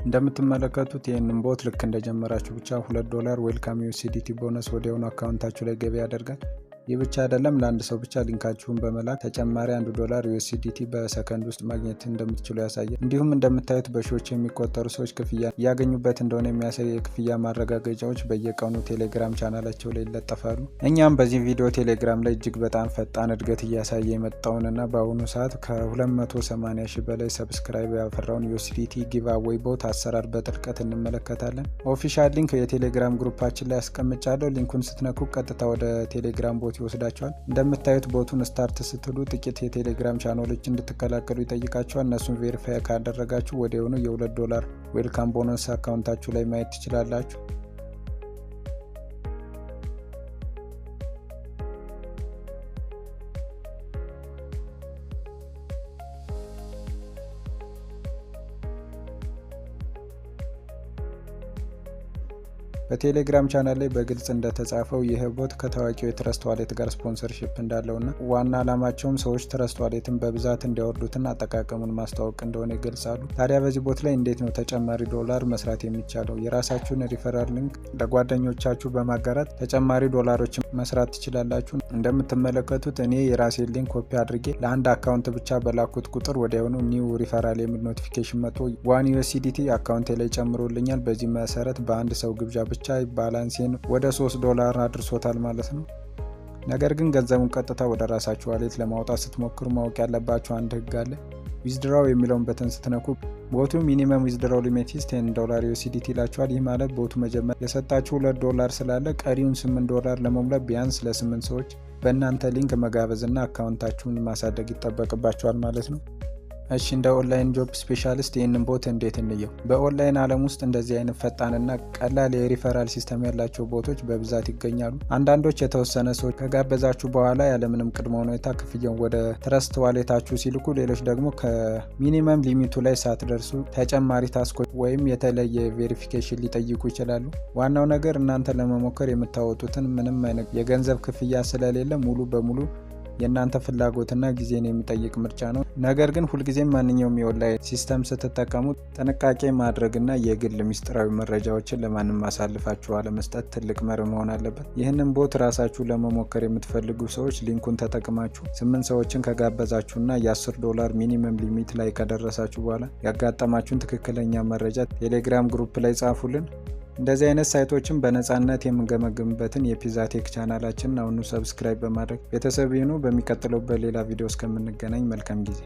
እንደምትመለከቱት ይህንን bot ልክ እንደጀመራችሁ ብቻ $2 welcome USDT bonus ወዲያውኑ account ኣችሁ ላይ ገቢ ያደርጋል። ይህ ብቻ አይደለም፣ ለአንድ ሰው ብቻ link ኣችሁን በመላክ ተጨማሪ $1 USDT በሰከንድ ውስጥ ማግኘት እንደምትችሉ ያሳያል። እንዲሁም እንደምታዩት በሺዎች የሚቆጠሩ ሰዎች ክፍያ እያገኙበት እንደሆነ የሚያሳይ የክፍያ ማረጋገጫዎች በየቀኑ ቴሌግራም ቻናላቸው ላይ ይለጠፋሉ። እኛም በዚህ ቪዲዮ ቴሌግራም ላይ እጅግ በጣም ፈጣን እድገት እያሳየ የመጣውንና በአሁኑ ሰዓት ከ280 ሺህ በላይ subscribe ያፈራውን USDT giveaway bot አሰራር በጥልቀት እንመለከታለን። Official link የቴሌግራም group ኣችን ላይ አስቀምጫለሁ። Link ኡን ስትነኩ ቀጥታ ወደ ቴሌግራም bot ይወስዳችኋል። እንደምታዩት bot ኡን start ስትሉ ጥቂት የቴሌግራም ቻናሎች እንድትቀላቀሉ ይጠይቃችኋል። እነሱን verify ካደረጋችሁ ወዲያውኑ የ$2 welcome bonus account ኣችሁ ላይ ማየት ትችላላችሁ። በቴሌግራም ቻናል ላይ በግልጽ እንደተጻፈው ይህ bot ከታዋቂው የ Trust Wallet ጋር sponsorship እንዳለውና ዋና ዓላማቸውም ሰዎች Trust Wallet ን በብዛት እንዲያወርዱትና አጠቃቀሙን ማስተዋወቅ እንደሆነ ይገልጻሉ። ታዲያ በዚህ bot ላይ እንዴት ነው ተጨማሪ ዶላር መስራት የሚቻለው? የራሳችሁን referral link ለጓደኞቻችሁ በማጋራት ተጨማሪ ዶላሮችን መስራት ትችላላችሁ። እንደምትመለከቱት እኔ የራሴን link copy አድርጌ ለአንድ account ብቻ በላኩት ቁጥር ወዲያውኑ new referral የሚል notification መጥቶ 1 USDT account ኤ ላይ ጨምሮልኛል። በዚህ መሰረት በአንድ ሰው ግብዣ ብቻ balance ኤን ወደ 3 ዶላር አድርሶታል ማለት ነው። ነገር ግን ገንዘቡን ቀጥታ ወደ ራሳችሁ wallet ለማውጣት ስትሞክሩ ማወቅ ያለባችሁ አንድ ህግ አለ። Withdraw የሚለውን button ስትነኩ bot ኡ minimum withdraw limit is $10 USDT ይላችኋል። ይህ ማለት bot ኡ መጀመሪያ የሰጣችሁ 2 ዶላር ስላለ ቀሪውን 8 ዶላር ለመሙላት ቢያንስ ለስምንት ሰዎች በእናንተ link መጋበዝና account ኣችሁን ማሳደግ ይጠበቅባችኋል ማለት ነው። እሺ፣ እንደ online job specialist ይህንን bot እንዴት እንየው? በኦንላይን ዓለም ውስጥ እንደዚህ አይነት ፈጣንና ቀላል የ referral system ያላቸው bot ኦች በብዛት ይገኛሉ። አንዳንዶች የተወሰነ ሰዎች ከጋበዛችሁ በኋላ ያለምንም ቅድመ ሁኔታ ክፍያውን ወደ Trust Wallet ኣችሁ ሲልኩ፣ ሌሎች ደግሞ ከ minimum limit ኡ ላይ ሳትደርሱ ተጨማሪ task ኦች ወይም የተለየ verification ሊጠይቁ ይችላሉ። ዋናው ነገር እናንተ ለመሞከር የምታወጡትን ምንም አይነት የገንዘብ ክፍያ ስለሌለ ሙሉ በሙሉ የእናንተ ፍላጎትና ጊዜን የሚጠይቅ ምርጫ ነው። ነገር ግን ሁልጊዜም ማንኛውም የ online system ስትጠቀሙ ጥንቃቄ ማድረግና የግል ሚስጥራዊ መረጃዎችን ለማንም አሳልፋችሁ አለመስጠት ትልቅ መርህ መሆን አለበት። ይህንን bot ራሳችሁ ለመሞከር የምትፈልጉ ሰዎች link ኡን ተጠቅማችሁ ስምንት ሰዎችን ከጋበዛችሁና የ10 ዶላር minimum limit ላይ ከደረሳችሁ በኋላ ያጋጠማችሁን ትክክለኛ መረጃ ቴሌግራም group ላይ ጻፉልን። እንደዚህ አይነት site ኦችን በነፃነት የምንገመግምበትን የፒዛ ቴክ ቻናላችንን አሁኑ subscribe በማድረግ ቤተሰብ ይሁኑ። በሚቀጥለው በሌላ ቪዲዮ እስከምንገናኝ መልካም ጊዜ።